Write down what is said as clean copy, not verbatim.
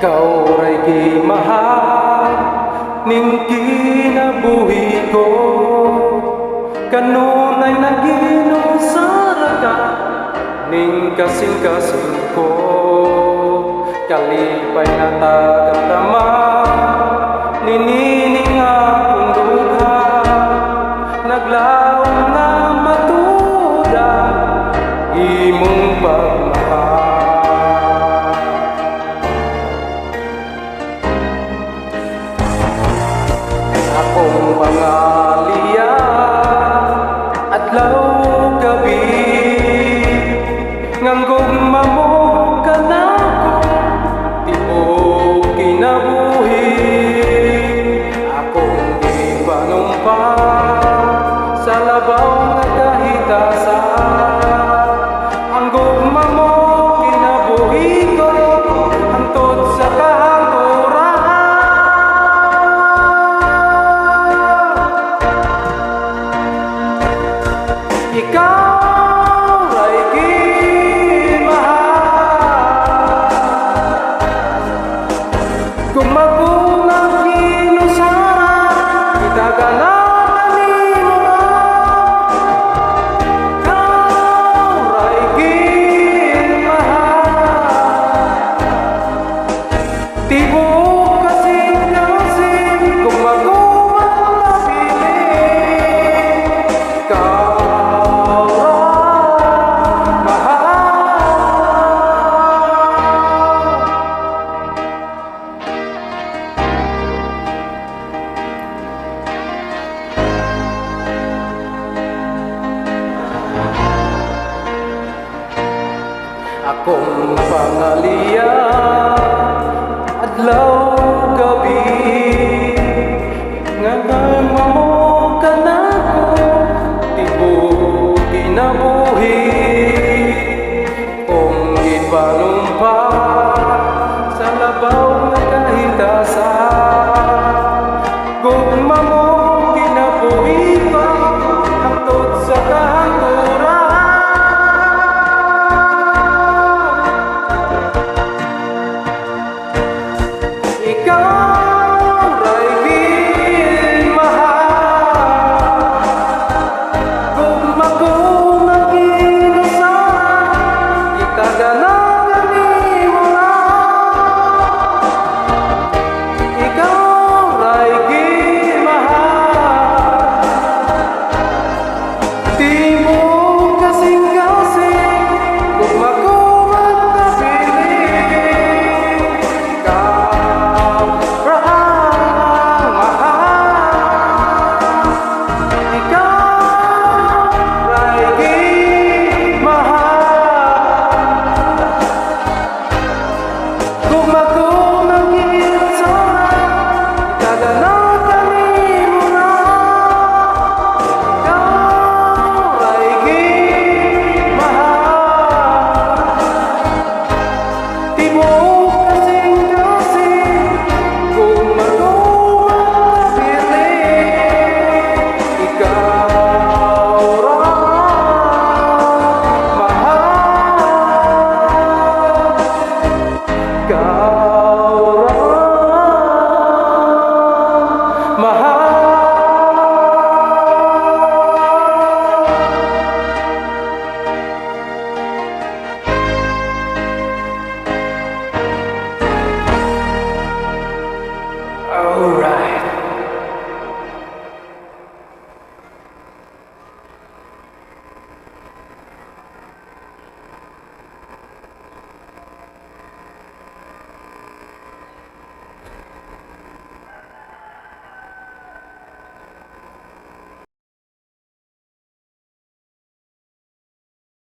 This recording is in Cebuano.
Ikaw ray gimahal ning kinabuhi ko. Kanunay naginusara ka ning kasing-kasing ko. Kalipay na tagamtama ninining akong dugha. Naglaom nga matuod imong pagmahal. Akong pangaliya adlaw gabi, ngang gugma mo kanako tibuok kinabuhi. Akong gipanumpa sa labaw nga kahitasan, ang gugma mo kinabuhi ko hangtod sa kahangturan. Ikaw ray gimahal. Gugma ko nga ginusara, gitaganatan nimo. Ikaw ray gimahal. Tibuok kasing-kasing, gugma ko ang nabilin. Ikaw ray mahal. Akong pangaliya adlaw gabi, nga gugma mo kanako tibuok kinabuhi. Kung gipanumpa